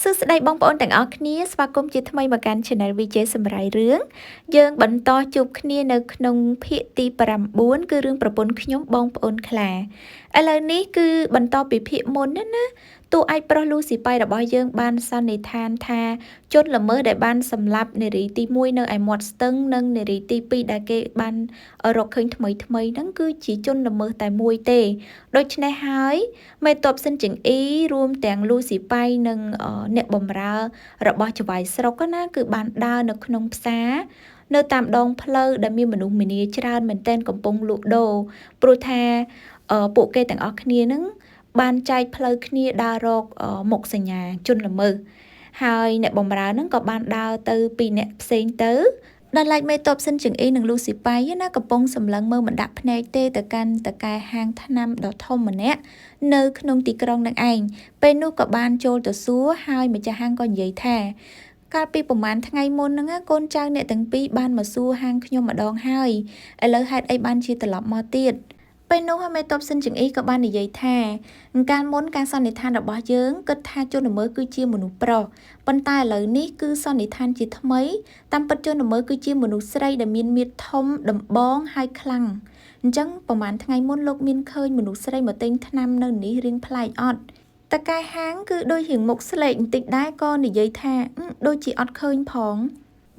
សួស្តីបងប្អូនទាំងអស់គ្នាស្វាគមន៍ជាថ្មីមកកាន់ Channel VJ សម្រាយរឿងយើងបន្តជួបគ្នានៅក្នុងភាគទី9គឺរឿងប្រពន្ធខ្ញុំបងប្អូនខ្លាឥឡូវនេះគឺបន្តពីភាគមុនណាណាតួឯកប្រុសលូស៊ីប៉ៃរបស់យើងបានសន្និដ្ឋានថាជនល្មើសដែលបានសម្លាប់នារីទី1នៅឯមាត់ស្ទឹងនិងនារីទី2ដែលគេបានរកឃើញថ្មីថ្មីហ្នឹងគឺជាជនល្មើសតែមួយទេដូច្នេះហើយមេតបសិនជិងអ៊ីរួមទាំងលូស៊ីប៉ៃនិងអ្នកបម្រើរបស់ចៅហ្វាយស្រុកណាគឺបានដើរនៅក្នុងផ្សារនៅតាមដងផ្លូវដែលមានមនុស្សម្នាច្រើនមែនទែនកំពុងលក់ដូរព្រោះថាពួកគេទាំងអស់គ្នានឹងបានចែកផ្លូវគ្នាដើររកមុខសញ្ញាជនល្មើសហើយអ្នកបម្រើនឹងក៏បានដើរទៅពីអ្នកផ្សេងទៅដល់ឡែកមេតបសិនជឹងអ៊ីនិងលូស៊ីប៉ៃណាកំពុងសម្លឹងមើលមិនដាក់ភ្នែកទេទៅកាន់តកែហាងថ្នាំដ៏ធំម្នាក់នៅក្នុងទីក្រុងនឹងឯងពេលនោះក៏បានចូលទៅសួរហើយម្ចាស់ហាងក៏និយាយថាកាលពីប្រហែលថ្ងៃមុនហ្នឹងកូនចៅអ្នកទាំងពីរបានមកសួរហាងខ្ញុំម្ដងហើយឥឡូវហេតុអីបានជាត្រឡប់មកទៀតពេលនោះមេតបសិនជឹងអ៊ីក៏បាននិយាយថាកាលមុនការសន្និដ្ឋានរបស់យើងគិតថាជនល្មើសគឺជាមនុស្សប្រុសប៉ុន្តែឥឡូវនេះគឺសន្និដ្ឋានជាថ្មីតាមពិតជនល្មើសគឺជាមនុស្សស្រីដែលមានមាឌធំដំបងហើយខ្លាំងអញ្ចឹងប្រហែលថ្ងៃមុនលោកមានឃើញមនុស្សស្រីមកទិញថ្នាំនៅនេះរៀងប្លែកអត់តកែហាងគឺដូចរៀងមុខស្លេកបន្តិចដែរក៏និយាយថាដូចជាអត់ឃើញផង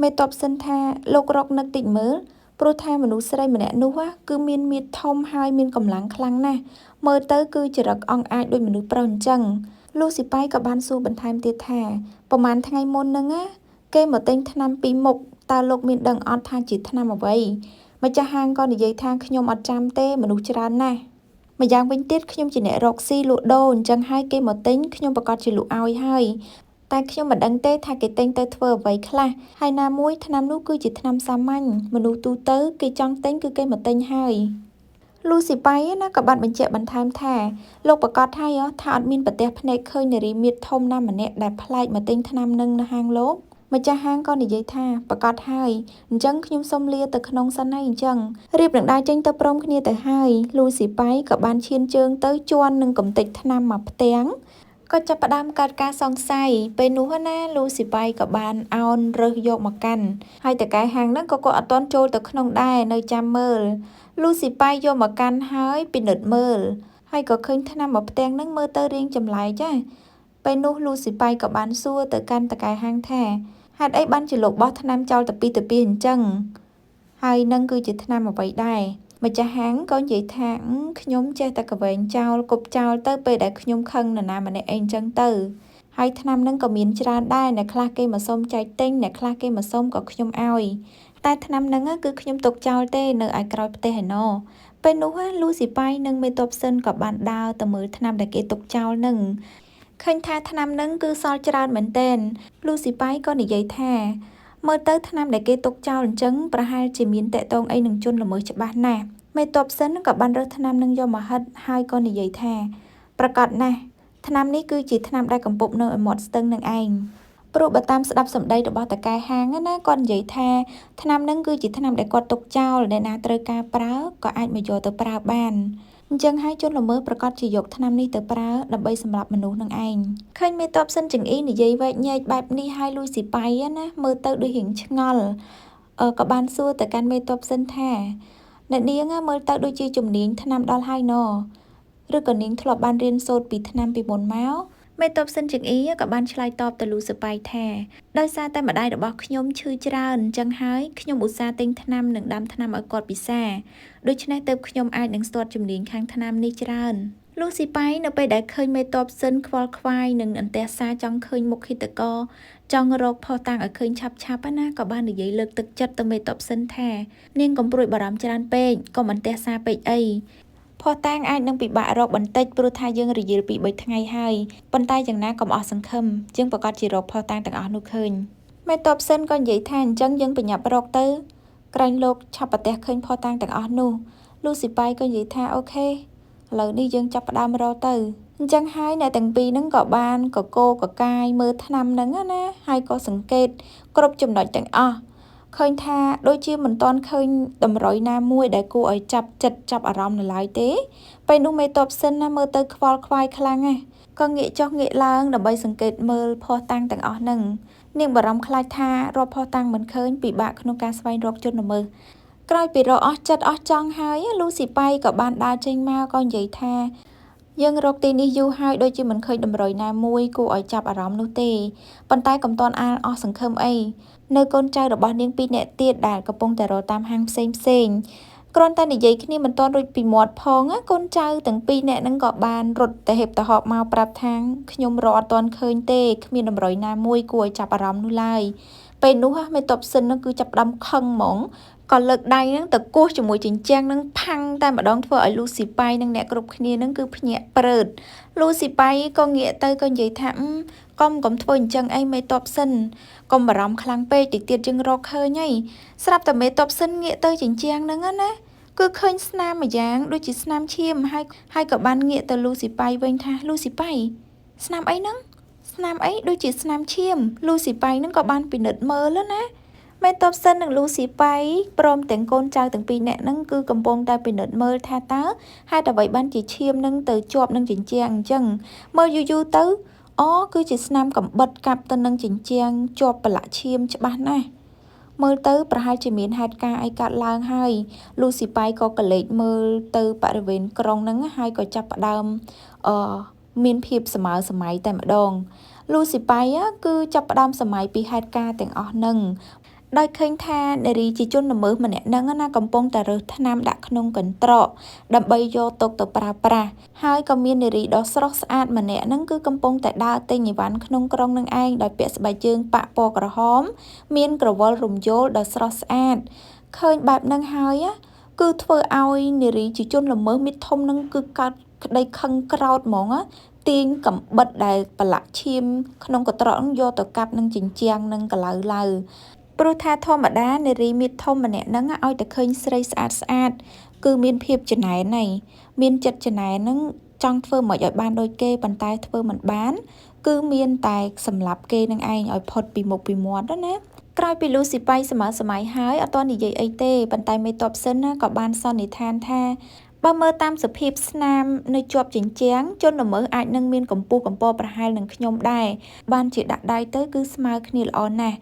មេតបសិនថាលោករកនឹកតិចមើលព្រោះថាមនុស្សស្រីម្នាក់នោះគឺមានមាឌធំហើយមានកម្លាំងខ្លាំងណាស់មើលទៅគឺចរិតអង្អាចដូចមនុស្សប្រុសអញ្ចឹងលូស៊ីប៉ៃក៏បានសួរបន្ថែមទៀតថាប្រហែលថ្ងៃមុនហ្នឹងណាគេមកទិញថ្នាំពីរមុខតើលោកមានដឹងអត់ថាជាថ្នាំអ្វីម្ចាស់ហាងក៏និយាយថាខ្ញុំអត់ចាំទេមនុស្សច្រើនណាស់ម្យ៉ាងវិញទៀតខ្ញុំជាអ្នករកស៊ីលក់ដូរអញ្ចឹងហើយគេមកទិញខ្ញុំប្រកាសជាលក់ឲ្យហើយតែខ្ញុំមិនដឹងទេថាគេទិញទៅធ្វើអ្វីខ្លះហើយណាមួយថ្នាំនោះគឺជាថ្នាំសាមញ្ញមនុស្សទូទៅគេចង់ទិញគឺគេមកទិញហើយលូស៊ីប៉ៃណាក៏បានបញ្ជាក់បន្ថែមថាលោកប្រកាសហើយថាអត់មានប្រទះភ្នែកឃើញនារីមាឌធំណាម្នាក់ដែលប្លែកមកទិញថ្នាំនឹងនៅហាងលោកម្ចាស់ហាងក៏និយាយថាប្រកាសហើយអញ្ចឹងខ្ញុំសុំលាទៅក្នុងសិនហើយអញ្ចឹងរៀបនឹងដើរចេញទៅព្រមគ្នាទៅហើយលូស៊ីប៉ៃក៏បានឈានជើងទៅជន់នឹងកំទេចថ្នាំមកផ្ទាំងក៏ចាប់ផ្ដើមកើតការសង្ស័យពេលនោះណាលូស៊ីប៉ៃក៏បានអោនរើសយកមកកាន់ហើយតកែហាងហ្នឹងក៏គាត់អត់ទាន់ចូលទៅក្នុងដែរនៅចាំមើលលូស៊ីប៉ៃយកមកកាន់ហើយពិនិត្យមើលហើយក៏ឃើញថ្នាំមកផ្ទាំងហ្នឹងមើលទៅរាងចម្លែកចាពេលនោះលូស៊ីប៉ៃក៏បានសួរទៅកាន់តកែហាងថាហេតុអីបានជាលោកបោះថ្នាំចោលទៅពីទៅពីអញ្ចឹងហើយនឹងគឺជាថ្នាំអ្វីដែរម្ចាស់ហាងក៏និយាយថាខ្ញុំចេះតែកវែងចោលគប់ចោលទៅពេលដែលខ្ញុំខឹងនរណាម្នាក់អីអញ្ចឹងទៅហើយថ្នាំនឹងក៏មានច្រើនដែរអ្នកខ្លះគេមកសុំចែកទិញអ្នកខ្លះគេមកសុំក៏ខ្ញុំឲ្យតែថ្នាំនឹងគឺខ្ញុំទុកចោលទេនៅឯក្រោយផ្ទះឯណោះពេលនោះលូស៊ីប៉ៃនិងមេតបសិនក៏បានដើរទៅមើលថ្នាំដែលគេទុកចោលនឹងឃើញថាថ្នាំនឹងគឺសល់ច្រើនមែនទែនលូស៊ីប៉ៃក៏និយាយថាមើលទៅថ្នាំដែលគេទុកចោលអញ្ចឹងប្រហែលជាមានតកតងអីនឹងជនល្មើសច្បាស់ណាស់មេតបសិនក៏បានរើសថ្នាំនឹងយកមកហិតហើយក៏និយាយថាប្រកាសណាស់ថ្នាំនេះគឺជាថ្នាំដែលកំពប់នៅឯមាត់ស្ទឹងនឹងឯងព្រោះបើតាមស្ដាប់សម្ដីរបស់តកែហាងណាគាត់និយាយថាថ្នាំនឹងគឺជាថ្នាំដែលគាត់ទុកចោលដែលណាត្រូវការប្រើក៏អាចមកយកទៅប្រើបានអញ្ចឹងហើយជនល្មើសប្រកាសជាយកថ្នាំនេះទៅប្រើដើម្បីសម្រាប់មនុស្សនឹងឯងឃើញមេតបសិនចង្អ៊ីនិយាយវែកញែកបែបនេះហើយលួយស៊ីប៉ៃណាមើលទៅដូចរៀងឆ្ងល់ក៏បានសួរទៅកាន់មេតបសិនថាអ្នកនាងមើលទៅដូចជាជំនាញថ្នាំដល់ហើយណឬក៏នាងធ្លាប់បានរៀនសូត្រពីថ្នាំពីមុនមកមេតបសិនជឹងអ៊ីក៏បានឆ្លើយតបទៅលូសប៉ៃថាដោយសារតែម្ដាយរបស់ខ្ញុំឈឺច្រើនអញ្ចឹងហើយខ្ញុំឧស្សាហ៍ទិញថ្នាំនិងដាំថ្នាំឲ្យគាត់ពិសាដូច្នេះទើបខ្ញុំអាចនឹងស្ទាត់ជំនាញខាងថ្នាំនេះច្រើនលូស៊ីប៉ៃនៅពេលដែលឃើញមេតបសិនខ្វល់ខ្វាយនិងអន្ទះសារចង់ឃើញមុខឃាតករចង់រកភស្តុតាងឲ្យឃើញឆាប់ឆាប់ណាក៏បាននិយាយលើកទឹកចិត្តទៅមេតបសិនថានាងកុំព្រួយបារម្ភច្រើនពេកកុំអន្ទះសារពេកអីភស្តុតាងអាចនឹងពិបាករកបន្តិចព្រោះថាយើងរយៀលពី3ថ្ងៃហើយប៉ុន្តែយ៉ាងណាកុំអស់សង្ឃឹមយើងប្រកាសជារកភស្តុតាងទាំងអស់នោះឃើញមេតបសិនក៏និយាយថាអញ្ចឹងយើងប្រញាប់រកទៅក្រែងលោកឆាប់ប្រទះឃើញភស្តុតាងទាំងអស់នោះលូស៊ីប៉ៃក៏និយាយថាអូខេឥឡូវនេះយើងចាប់ផ្ដើមរកទៅអញ្ចឹងហើយអ្នកទាំងពីរហ្នឹងក៏បានកកកកាយមើលថ្នាំហ្នឹងណាហើយក៏សង្កេតគ្រប់ចំណុចទាំងអស់ឃើញថាដូចជាមិនទាន់ឃើញតម្រុយណាមួយដែលគួរឲ្យចាប់ចិត្តចាប់អារម្មណ៍នៅឡើយទេពេលនោះមេតបសិនណាមើលទៅខ្វល់ខ្វាយខ្លាំងណាស់ ក៏ងាកចុះងាកឡើងដើម្បីសង្កេតមើលភស្តុតាងទាំងអស់ហ្នឹងនាងបារម្ភខ្លាចថារកភស្តុតាងមិនឃើញពិបាកក្នុងការស្វែងរកជនល្មើសក្រោយពីរកអស់ចិត្តអស់ចង់ហើយលូស៊ីប៉ៃក៏បានដើរចេញមកក៏និយាយថាយើងរកទីនេះយូរហើយដូចជាមិនឃើញតម្រុយណាមួយគួរឲ្យចាប់អារម្មណ៍នោះទេប៉ុន្តែកុំទាន់អាលអស់សង្ឃឹមអីនៅកូនចៅរបស់នាងពីរនាក់ទៀតដែលកំពុងតែរកតាមហាងផ្សេងផ្សេងគ្រាន់តែនិយាយគ្នាមិនទាន់រួចពីមាត់ផងកូនចៅទាំងពីរនាក់ហ្នឹងក៏បានរត់ទៅហេបទៅហប់មកប្រាប់ថាខ្ញុំរកអត់ទាន់ឃើញទេគ្មានតម្រុយណាមួយគួរឲ្យចាប់អារម្មណ៍នោះឡើយពេលនោះមេតបសិនហ្នឹងគឺចាប់ផ្ដើមខឹងហ្មងក៏លើកដៃហ្នឹងទៅគោះជាមួយជញ្ជាំងហ្នឹងផាំងតែម្ដងធ្វើឲ្យលូស៊ីប៉ៃនិងអ្នកគ្រប់គ្នាហ្នឹងគឺភ្ញាក់ព្រឺតលូស៊ីប៉ៃក៏ងាកទៅក៏និយាយថាកុំធ្វើអញ្ចឹងអីមេតបសិនកុំបារម្ភខ្លាំងពេកតិចទៀតយើងរកឃើញហីស្រាប់តែមេតបសិនងាកទៅជញ្ជាំងហ្នឹងណាគឺឃើញស្នាមមួយយ៉ាងដូចជាស្នាមឈាមហើយក៏បានងាកទៅលូស៊ីប៉ៃវិញថាលូស៊ីប៉ៃស្នាមអីហ្នឹងស្នាមអីដូចជាស្នាមឈាមលូស៊ីប៉ៃហ្នឹងក៏បានពិនិត្យមើលណាមេតបសិននិងលូស៊ីប៉ៃព្រមទាំងកូនចៅទាំងពីរនាក់ហ្នឹងគឺកំពុងតែពិនិត្យមើលថាតើហេតុអ្វីបានជាឈាមហ្នឹងទៅជាប់នឹងជញ្ជាំងអញ្ចឹងមើលយូរៗទៅអូគឺជាស្នាមកំបិតកាប់ទៅនឹងជញ្ជាំងជាប់ប្រឡាក់ឈាមច្បាស់ណាស់មើលទៅប្រហែលជាមានហេតុការណ៍អីកើតឡើងហើយលូស៊ីប៉ៃក៏កលេចមើលទៅបរិវេណក្រុងហ្នឹងហើយក៏ចាប់ផ្ដើមមានភាពសម័យសម័យតែម្ដងលូស៊ីប៉ៃគឺចាប់ផ្ដើមសម័យពីហេតុការណ៍ទាំងអស់ហ្នឹងដោយឃើញថានារីជាជនល្មើសម្នាក់ហ្នឹងណាកំពុងតែរើសថ្នាំដាក់ក្នុងកន្ត្រកដើម្បីយកទុកទៅប្រើប្រាស់ហើយក៏មាននារីដ៏ស្រស់ស្អាតម្នាក់ហ្នឹងគឺកំពុងតែដើរទិញអីវ៉ាន់ក្នុងក្រុងនឹងឯងដោយពាក់ស្បែកជើងប៉ាក់ពណ៌ក្រហមមានក្រវិលរំយោលដ៏ស្រស់ស្អាតឃើញបែបហ្នឹងហើយគឺធ្វើឲ្យនារីជាជនល្មើសមាឌធំហ្នឹងគឺកើតក្តីខឹងក្រោធហ្មងទាញកំបិតដែលប្រឡាក់ឈាមក្នុងកន្ត្រកហ្នឹងយកទៅកាប់នឹងជញ្ជាំងនឹងកឡៅឡៅព្រោះថាធម្មតានារីមាឌធំម្នាក់ហ្នឹងឲ្យតែឃើញស្រីស្អាតស្អាតគឺមានភាពចំណែនហើយមានចិត្តចំណែនហ្នឹងចង់ធ្វើមិនឲ្យបានដូចគេប៉ុន្តែធ្វើមិនបានគឺមានតែសម្លាប់គេនឹងឯងឲ្យផុតពីមុខពីមាត់ណាក្រោយពីលូស៊ីប៉ៃសម័យសម័យហើយអត់ទាន់និយាយអីទេប៉ុន្តែមេតបសិនណាក៏បានសន្និដ្ឋានថាបើមើលតាមសភាពស្នាមនៅជាប់ជញ្ជាំងជនល្មើសអាចនឹងមានកម្ពស់កម្ពស់ប្រហែលនឹងខ្ញុំដែរបានជាដាក់ដៃទៅគឺស្មើគ្នាល្អណាស់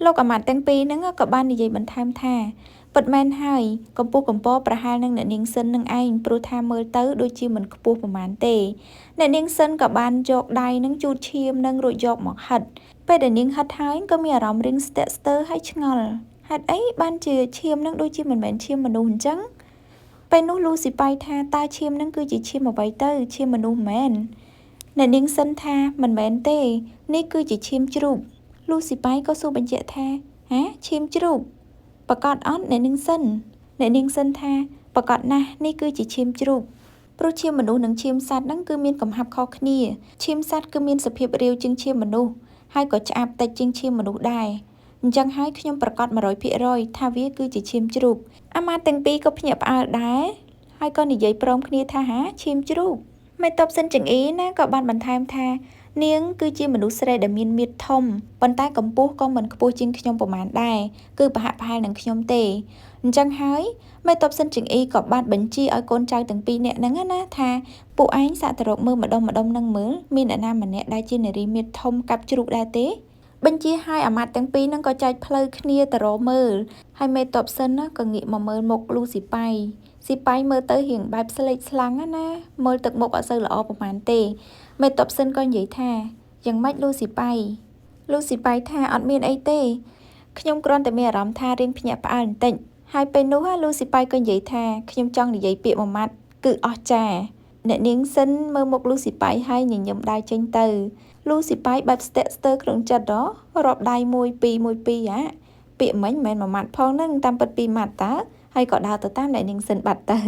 លោកអាមាត្យទាំងពីរហ្នឹងក៏បាននិយាយបន្ថែមថាពិតមែនហើយកម្ពស់កម្ពស់ប្រហែលនឹងអ្នកនាងសិននឹងឯងព្រោះថាមើលទៅដូចជាមិនខ្ពស់ប្រហែលទេអ្នកនាងសិនក៏បានយកដៃនឹងជូតឈាមនឹងរួចយកមកហិតពេលដែលនាងហិតហើយក៏មានអារម្មណ៍រៀងស្ទាក់ស្ទើរហើយឆ្ងល់ហេតុអីបានជាឈាមនឹងដូចជាមិនមែនឈាមមនុស្សអញ្ចឹងពេលនោះលូស៊ីប៉ៃថាតើឈាមនឹងគឺជាឈាមអ្វីទៅឈាមមនុស្សមែនអ្នកនាងសិនថាមិនមែនទេនេះគឺជាឈាមជ្រូកលូស៊ីប៉ៃក៏សួរបញ្ជាក់ថាហាឈាមជ្រូកប្រកាសអត់អ្នកនាងសិនអ្នកនាងសិនថាប្រកាសណាស់នេះគឺជាឈាមជ្រូកព្រោះឈាមមនុស្សនិងឈាមសត្វហ្នឹងគឺមានកំហាប់ខុសគ្នាឈាមសត្វគឺមានសភាពរាវជាងឈាមមនុស្សហើយក៏ឆ្អាបតិចជាងឈាមមនុស្សដែរអញ្ចឹងហើយខ្ញុំប្រកាស 100% ថាវាគឺជាឈាមជ្រូកអាមាត្យទាំងពីរក៏ភ្ញាក់ផ្អើលដែរហើយក៏និយាយព្រមគ្នាថាហាឈាមជ្រូកមេតបសិនចង្អ៊ីណាក៏បានបន្ថែមថានាងគឺជាមនុស្សស្រីដែលមានមាឌធំប៉ុន្តែកម្ពស់ក៏មិនខ្ពស់ជាងខ្ញុំប្រហែលដែរគឺប្រហាក់ប្រហែលនឹងខ្ញុំទេអញ្ចឹងហើយមេតបសិនចង្អ៊ីក៏បានបញ្ជាឲ្យកូនចៅទាំងពីរនាក់ហ្នឹងណាថាពួកឯងសាកទៅរកមើលម្ដុំម្ដុំនឹងមើលមានអ្នកណាម្នាក់ដែលជានារីមាឌធំកាប់ជ្រូកដែរទេបញ្ជាឲ្យអាមាត្យទាំងពីរហ្នឹងក៏ចែកផ្លូវគ្នាទៅរកមើលហើយមេតបសិនណាក៏ងាកមកមើលមុខលូស៊ីប៉ៃស៊ីប៉ៃមើលទៅរៀងបែបស្លេកស្លាំងណាមើលទឹកមុខអត់សូវល្អប្រហែលទេមេតបសិនក៏និយាយថាយ៉ាងម៉េចលូស៊ីប៉ៃលូស៊ីប៉ៃថាអត់មានអីទេខ្ញុំគ្រាន់តែមានអារម្មណ៍ថារៀងភ្ញាក់ផ្អើលបន្តិចហើយពេលនោះលូស៊ីប៉ៃក៏និយាយថាខ្ញុំចង់និយាយពាក្យមួយម៉ាត់គឺអស្ចារ្យអ្នកនាងសិនមើលមុខលូស៊ីប៉ៃហើយញញឹមដៃចេញទៅលូស៊ីប៉ៃបែបស្ទាក់ស្ទើរក្នុងចិត្តរាប់ដៃ1 2 1 2អាពាក្យមិញមិនមែនមួយម៉ាត់ផងហ្នឹងតាមពិតពីរម៉ាត់តើហើយក៏ដើរទៅតាមអ្នកនាងសិនបាត់ទៅ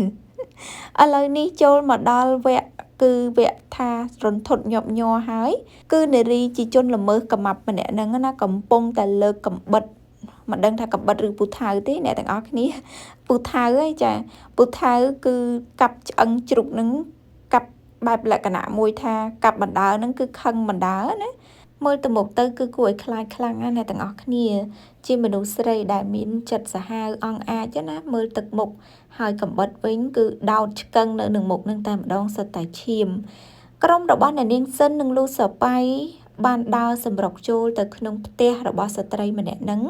ឥឡូវនេះចូលមកដល់វគ្គគឺវគ្គថារន្ធត់ញាប់ញ័រហើយគឺនារីជាជនល្មើសកំាប់ម្នាក់ហ្នឹងណាកំពុងតែលើកកំបិតមិនដឹងថាកំបិតឬពូថៅទេអ្នកទាំងអស់គ្នាពូថៅហីចាពូថៅគឺកាប់ឆ្អឹងជ្រូកហ្នឹងកាប់បែបលក្ខណៈមួយថាកាប់បណ្ដើហ្នឹងគឺខឹងបណ្ដើណាមើលទៅមុខទៅគឺគួរឲ្យខ្លាចខ្លាំងណាស់អ្នកទាំងអស់គ្នាជាមនុស្សស្រីដែលមានចិត្តសាហាវអង់អាចណាមើលទឹកមុខហើយកំបិតវិញគឺដោតឆ្កឹងនៅនឹងមុខនឹងតែម្ដងសិតតែឈាម ក្រុមរបស់អ្នកនាងស៊ិននិងលូសប៉ៃបានដើរសម្រុកចូលទៅក្នុងផ្ទះរបស់ស្ត្រីម្នាក់ហ្នឹង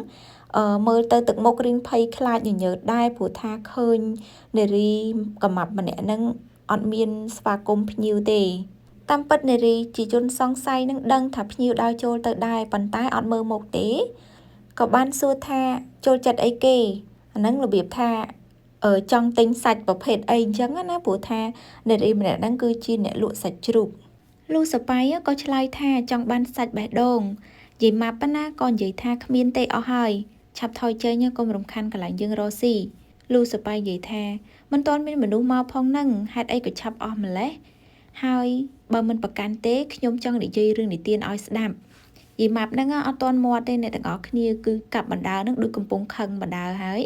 មើលទៅទឹកមុខរៀងភ័យខ្លាចញញើតដែរព្រោះថាឃើញនារីកំម៉ាប់ម្នាក់ហ្នឹងអត់មានស្វាគមន៍ភ្ញៀវទេតាមពិតនារីជាជនសង្ស័យនឹងដឹងថាភ្ញៀវដើរចូលទៅដែរប៉ុន្តែអត់មើលមុខទេក៏បានសួរថាចូលចិត្តអីគេអាហ្នឹងរបៀបថាចង់ទិញសាច់ប្រភេទអីអញ្ចឹងណាព្រោះថានារីម្នាក់ហ្នឹងគឺជាអ្នកលក់សាច់ជ្រូកលូសប៉ៃក៏ឆ្លើយថាចង់បានសាច់បេះដូងយាយម៉ាប់ណាក៏និយាយថាគ្មានទេអស់ហើយឆាប់ថយចេញកុំរំខានកន្លែងយើងរកស៊ីលូសប៉ៃនិយាយថាមិនទាន់មានមនុស្សមកផងហ្នឹងហេតុអីក៏ឆាប់អស់ម្លេះហើយបើមិនប្រកាន់ទេខ្ញុំចង់និយាយរឿងនិទានឲ្យស្ដាប់យាយម៉ាប់ហ្នឹងអត់ទាន់មាត់ទេអ្នកទាំងអស់គ្នាគឺកាប់បណ្ដើហ្នឹងដូចកំពុងខឹងបណ្ដើហើយ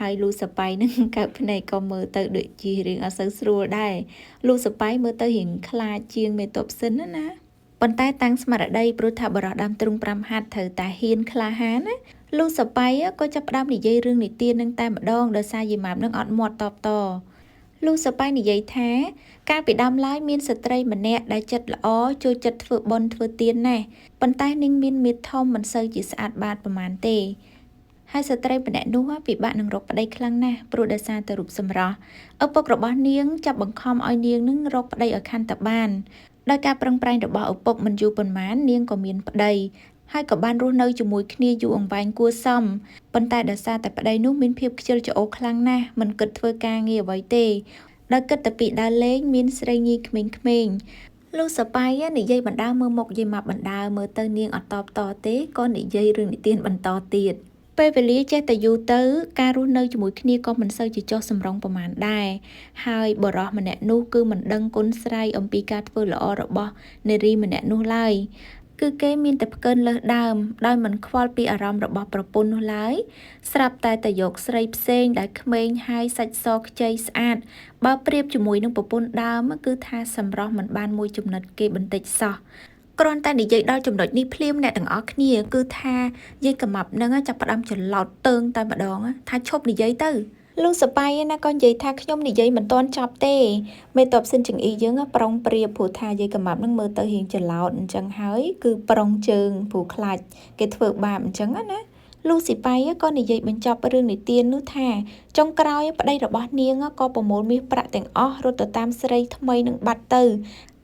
ហើយលូសប៉ៃហ្នឹងកើតភ្នែកក៏មើលទៅដូចជារឿងអត់សូវស្រួលដែរលូសប៉ៃមើលទៅរៀងខ្លាចជាងមេតបសិនណាប៉ុន្តែតាំងស្មារតីព្រោះថាបរោះដើមទ្រូង5ហត្ថត្រូវតែហ៊ានក្លាហានណាលូសប៉ៃក៏ចាប់ផ្ដើមនិយាយរឿងនិទាននឹងតែម្ដងដោយសារយាយម៉ាប់នឹងអត់មាត់តបតលូសប៉ៃនិយាយថាកាលពីដើមឡើយមានស្ត្រីម្នាក់ដែលចិត្តល្អចូលចិត្តធ្វើបុណ្យធ្វើទានណាស់ប៉ុន្តែនាងមានមាឌធំមិនសូវជាស្អាតបាតប្រហែលទេហើយស្ត្រីម្នាក់នោះពិបាកនឹងរកប្តីខ្លាំងណាស់ព្រោះដោយសារតែរូបសម្រស់ឪពុករបស់នាងចាប់បង្ខំឲ្យនាងនឹងរកប្តីឲ្យខាន់តែបានដោយការប្រឹងប្រែងរបស់ឪពុកមិនយូរប៉ុន្មាននាងក៏មានប្តីហើយក៏បានរស់នៅជាមួយគ្នាយូរអង្វែងគួរសមប៉ុន្តែដោយសារតែប្តីនោះមានភាពខ្ជិលច្អូសខ្លាំងណាស់មិនគិតធ្វើការងារអ្វីទេដោយគិតតែពីដើរលេងមានស្រីញីក្មេងៗលូសប៉ៃនិយាយបណ្ដើមើលមុខយាយម៉ាប់បណ្ដើមើលទៅនាងអត់តបតទេក៏និយាយរឿងនិទានបន្តទៀតពេលវេលាចេះតែយូរទៅការរស់នៅជាមួយគ្នាក៏មិនសូវជាចុះសម្រុងប្រមាណដែរហើយបុរសម្នាក់នោះគឺមិនដឹងគុណស្រ័យអំពីការធ្វើល្អរបស់នារីម្នាក់នោះឡើយគឺគេមានតែផ្កើនលើសដើមដោយមិនខ្វល់ពីអារម្មណ៍របស់ប្រពន្ធនោះឡើយស្រាប់តែតែយកស្រីផ្សេងដែលក្មេងហើយសាច់សខ្ចីស្អាតបើប្រៀបជាមួយនឹងប្រពន្ធដើមគឺថាសម្រស់មិនបានមួយចំណិតគេបន្តិចសោះគ្រាន់តែនិយាយដល់ចំណុចនេះភ្លាមអ្នកទាំងអស់គ្នាគឺថាយាយកំម៉ាប់នឹងចាប់ផ្ដើមច្រឡោតតើងតែម្ដងថាឈប់និយាយទៅលូសប៉ៃណាក៏និយាយថាខ្ញុំនិយាយមិនទាន់ចប់ទេមេតបសិនចង្អ៊ីយើងប្រុងប្រៀបព្រោះថាយាយកំម៉ាប់នឹងមើលទៅរៀងច្រឡោតអញ្ចឹងហើយគឺប្រុងជើងព្រោះខ្លាចគេធ្វើបាបអញ្ចឹងណាលូស៊ីប៉ៃក៏និយាយបញ្ចប់រឿងនិទាននោះថាចុងក្រោយប្តីរបស់នាងក៏ប្រមូលមាសប្រាក់ទាំងអស់រត់ទៅតាមស្រីថ្មីនឹងបាត់ទៅ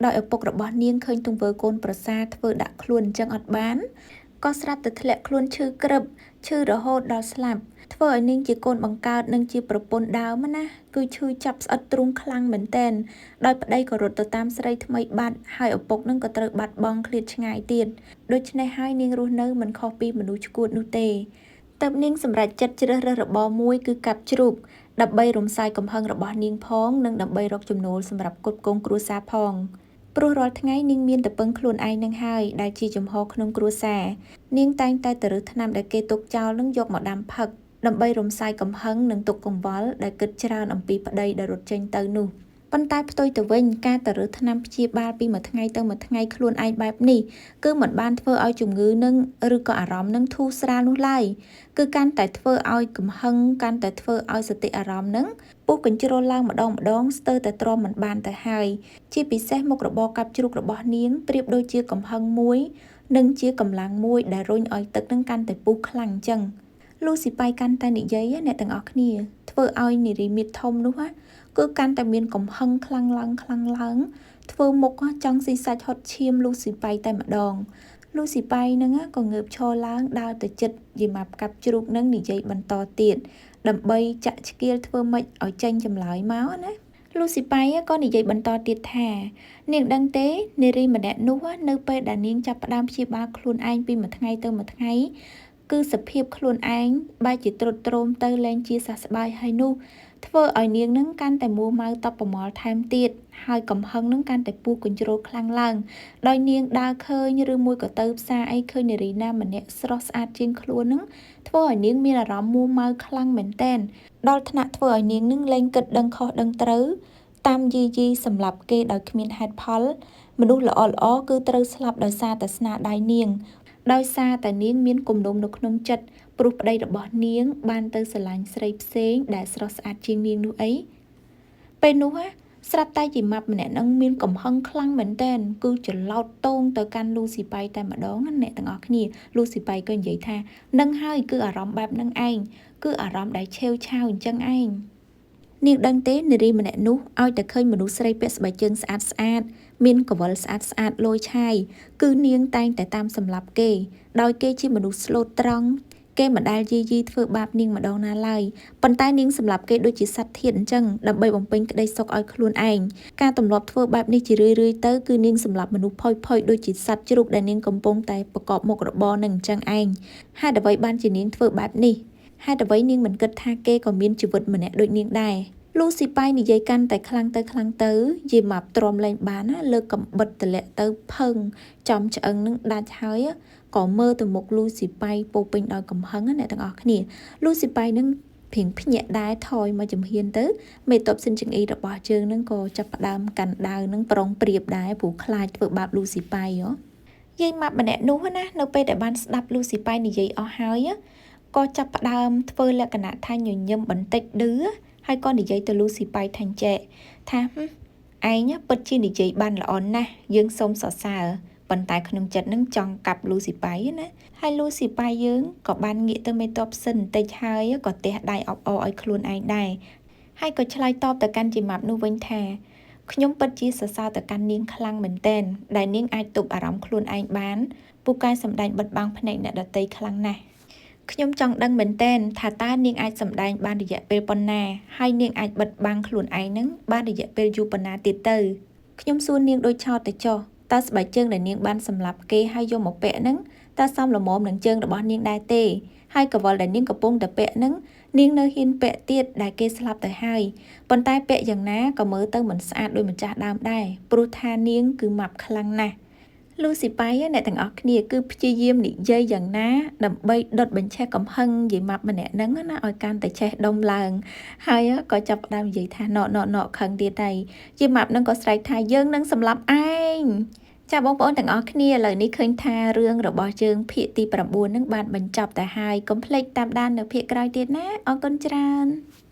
ដោយឪពុករបស់នាងឃើញទង្វើកូនប្រសាធ្វើដាក់ខ្លួនអញ្ចឹងអត់បានក៏ស្រាប់តែធ្លាក់ខ្លួនឈឺក្រឹបឈឺរហូតដល់ស្លាប់ធ្វើឲ្យនាងជាកូនបង្កើតនិងជាប្រពន្ធដើមណាគឺឈឺចាប់ស្អិតទ្រូងខ្លាំងមែនទែនដោយប្តីក៏រត់ទៅតាមស្រីថ្មីបាត់ហើយឪពុកនឹងក៏ត្រូវបាត់បង់ឃ្លាតឆ្ងាយទៀតដូច្នេះហើយនាងរស់នៅមិនខុសពីមនុស្សឆ្កួតនោះទេទើបនាងសម្រេចចិត្តជ្រើសរើសរបរមួយគឺកាប់ជ្រូកដើម្បីរំសាយកំហឹងរបស់នាងផងនិងដើម្បីរកចំណូលសម្រាប់ផ្គត់ផ្គង់គ្រួសារផងព្រោះរាល់ថ្ងៃនាងមានតែពឹងខ្លួនឯងនឹងហើយដែលជាចំហក្នុងគ្រួសារនាងតែងតែទៅរើសថ្នាំដែលគេទុកចោលនឹងយកមកដាំផឹកដើម្បីរំសាយកំហឹងនិងទុកកង្វល់ដែលគិតច្រើនអំពីប្តីដែលរត់ចេញទៅនោះប៉ុន្តែផ្ទុយទៅវិញការទៅរើសថ្នាំព្យាបាលពីមួយថ្ងៃទៅមួយថ្ងៃខ្លួនឯងបែបនេះគឺមិនបានធ្វើឲ្យជំងឺនឹងឬក៏អារម្មណ៍នឹងធូរស្រាលនោះឡើយគឺកាន់តែធ្វើឲ្យកំហឹងកាន់តែធ្វើឲ្យសតិអារម្មណ៍នឹងពុះកញ្ជ្រោលឡើងម្ដងម្ដងស្ទើរតែទ្រាំមិនបានទៅហើយជាពិសេសមុខរបរកាប់ជ្រូករបស់នាងប្រៀបដូចជាកំហឹងមួយនិងជាកម្លាំងមួយដែលរុញឲ្យទឹកនឹងកាន់តែពុះខ្លាំងអញ្ចឹងលូស៊ីប៉ៃកាន់តែនិយាយអ្នកទាំងអស់គ្នាធ្វើឲ្យនារីមាឌធំនោះគឺកាន់តែមានកំហឹងខ្លាំងឡើងខ្លាំងឡើងធ្វើមុខចង់ស៊ីសាច់ហុតឈាមលូស៊ីប៉ៃតែម្ដងលូស៊ីប៉ៃនឹងក៏ងើបឈរឡើងដើរទៅចិត្តយាយម៉ាប់កាប់ជ្រូកនឹងនិយាយបន្តទៀតដើម្បីចាក់ឆ្កៀលធ្វើម៉េចឲ្យចេញចម្លើយមកណាលូស៊ីប៉ៃក៏និយាយបន្តទៀតថានាងដឹងទេនារីម្នាក់នោះនៅពេលដែលនាងចាប់ផ្ដើមព្យាបាលខ្លួនឯងពីមួយថ្ងៃទៅមួយថ្ងៃគឺសភាពខ្លួនឯងបែរជាទ្រុឌទ្រោមទៅលែងជាសះស្បើយហើយនោះធ្វើឲ្យនាងនឹងកាន់តែមួម៉ៅតបប្រមល់ថែមទៀតហើយកំហឹងនឹងកាន់តែពុះកញ្ជ្រោលខ្លាំងឡើងដោយនាងដើរឃើញឬមួយក៏ទៅផ្សារអីឃើញនារីណាម្នាក់ស្រស់ស្អាតជាងខ្លួននឹងធ្វើឲ្យនាងមានអារម្មណ៍មួម៉ៅខ្លាំងមែនទែនដល់ថ្នាក់ធ្វើឲ្យនាងនឹងលែងគិតដឹងខុសដឹងត្រូវតាមយីយីសម្លាប់គេដោយគ្មានហេតុផលមនុស្សល្អល្អគឺត្រូវស្លាប់ដោយសារតែស្នាដៃនាងដោយសារតែនាងមានគំនុំនៅក្នុងចិត្តព្រោះប្តីរបស់នាងបានទៅស្រឡាញ់ស្រីផ្សេងដែលស្រស់ស្អាតជាងនាងនោះអីពេលនោះ ស្រាប់តែយាយម៉ាប់ម្នាក់ហ្នឹងមានកំហឹងខ្លាំងមែនទែនគឺច្រឡោតតងទៅកាន់លូស៊ីប៉ៃតែម្ដងណាអ្នកទាំងអស់គ្នាលូស៊ីប៉ៃក៏និយាយថានឹងហើយគឺអារម្មណ៍បែបហ្នឹងឯងគឺអារម្មណ៍ដែលឆេវឆាវអញ្ចឹងឯងនាងដឹងទេនារីម្នាក់នោះឲ្យតែឃើញមនុស្សស្រីពាក់ស្បែកជើងស្អាតស្អាតមានកវលស្អាតស្អាតលយឆាយគឺនាងតែងតែតាមសម្លាប់គេដោយគេជាមនុស្សស្លូតត្រង់គេមិនដែលយាយីធ្វើបាបនាងម្ដងណាឡើយប៉ុន្តែនាងសម្លាប់គេដូចជាសត្វធាតុអញ្ចឹងដើម្បីបំពេញក្តីសុខឲ្យខ្លួនឯងការទម្លាប់ធ្វើបែបនេះជារឿយៗទៅគឺនាងសម្លាប់មនុស្សផុយៗដូចជាសត្វជ្រូកដែលនាងកំពុងតែប្រកបមុខរបរនឹងអញ្ចឹងឯងហេតុអ្វីបានជានាងធ្វើបែបនេះហេតុអ្វីនាងមិនគិតថាគេក៏មានជីវិតម្នាក់ដូចនាងដែរលូស៊ីប៉ៃនិយាយកាន់តែខ្លាំងទៅខ្លាំងទៅយាយម៉ាប់ទ្រាំលែងបានណាលើកកំបិតតម្លាក់ទៅផឹងចំឆ្អឹងនឹងដាច់ហើយក៏មើលទៅមុខលូស៊ីប៉ៃពោពេញដោយកំហឹងណាអ្នកទាំងអស់គ្នាលូស៊ីប៉ៃនឹងព្រៀងភ្ញាក់ដែរថយមកជំហានទៅមេតបសិនចង្អ៊ីរបស់ជើងនឹងក៏ចាប់ផ្ដើមកាន់ដាវនឹងប្រុងប្រៀបដែរព្រោះខ្លាចធ្វើបាបលូស៊ីប៉ៃហ៎យាយម៉ាប់ម្នាក់នោះណានៅពេលដែលបានស្ដាប់លូស៊ីប៉ៃនិយាយអស់ហើយក៏ចាប់ផ្ដើមធ្វើលក្ខណៈថាញញឹមបន្តិចឌឺហើយក៏និយាយទៅលូស៊ីប៉ៃថាចេះថាឯងពិតជានិយាយបានល្អណាស់យើងសូមសរសើរប៉ុន្តែក្នុងចិត្តនឹងចង់កាប់លូស៊ីប៉ៃណាហើយលូស៊ីប៉ៃយើងក៏បានងាកទៅមេតបសិនបន្តិចហើយក៏ទះដៃអបអរឲ្យខ្លួនឯងដែរហើយក៏ឆ្លើយតបទៅកាន់ជាម៉ាប់នោះវិញថាខ្ញុំពិតជាសរសើរទៅកាន់នាងខ្លាំងមែនទែនដែលនាងអាចទប់អារម្មណ៍ខ្លួនឯងបានពូកែសម្ដែងបិទបាំងភ្នែកអ្នកដទៃខ្លាំងណាស់ខ្ញុំចង់ដឹងមែនទែនថាតើនាងអាចសម្ដែងបានរយៈពេលប៉ុណ្ណាហើយនាងអាចបិទបាំងខ្លួនឯងនឹងបានរយៈពេលយូរប៉ុណ្ណាទៀតទៅខ្ញុំសួរនាងដូចឆោតទៅចុះតើស្បែកជើងដែលនាងបានសម្លាប់គេហើយយកមកពាក់នឹងតើសមល្មមនឹងជើងរបស់នាងដែរទេហើយកវលដែលនាងកំពុងតែពាក់នឹងនាងនៅហ៊ានពាក់ទៀតដែលគេស្លាប់ទៅហើយប៉ុន្តែពាក់យ៉ាងណាក៏មើលទៅមិនស្អាតដូចម្ចាស់ដើមដែរព្រោះថានាងគឺម៉ាប់ខ្លាំងណាស់លូស៊ីប៉ៃអ្នកទាំងអស់គ្នាគឺព្យាយាមនិយាយយ៉ាងណាដើម្បីដុតបញ្ឆេះកំហឹងយាយម៉ាប់ម្នាក់ហ្នឹងណាឲ្យកាន់តែឆេះដុំឡើងហើយក៏ចាប់ផ្ដើមនិយាយថាណណណខឹងទៀតហើយយាយម៉ាប់ហ្នឹងក៏ស្រែកថាយើងនឹងសម្លាប់ឯងចាបងប្អូនទាំងអស់គ្នាឥឡូវនេះឃើញថារឿងរបស់យើងភាគទី9នឹងបានបញ្ចប់ទៅហើយកុំភ្លេចតាមដាននៅភាគក្រោយទៀតណាអរគុណច្រើន។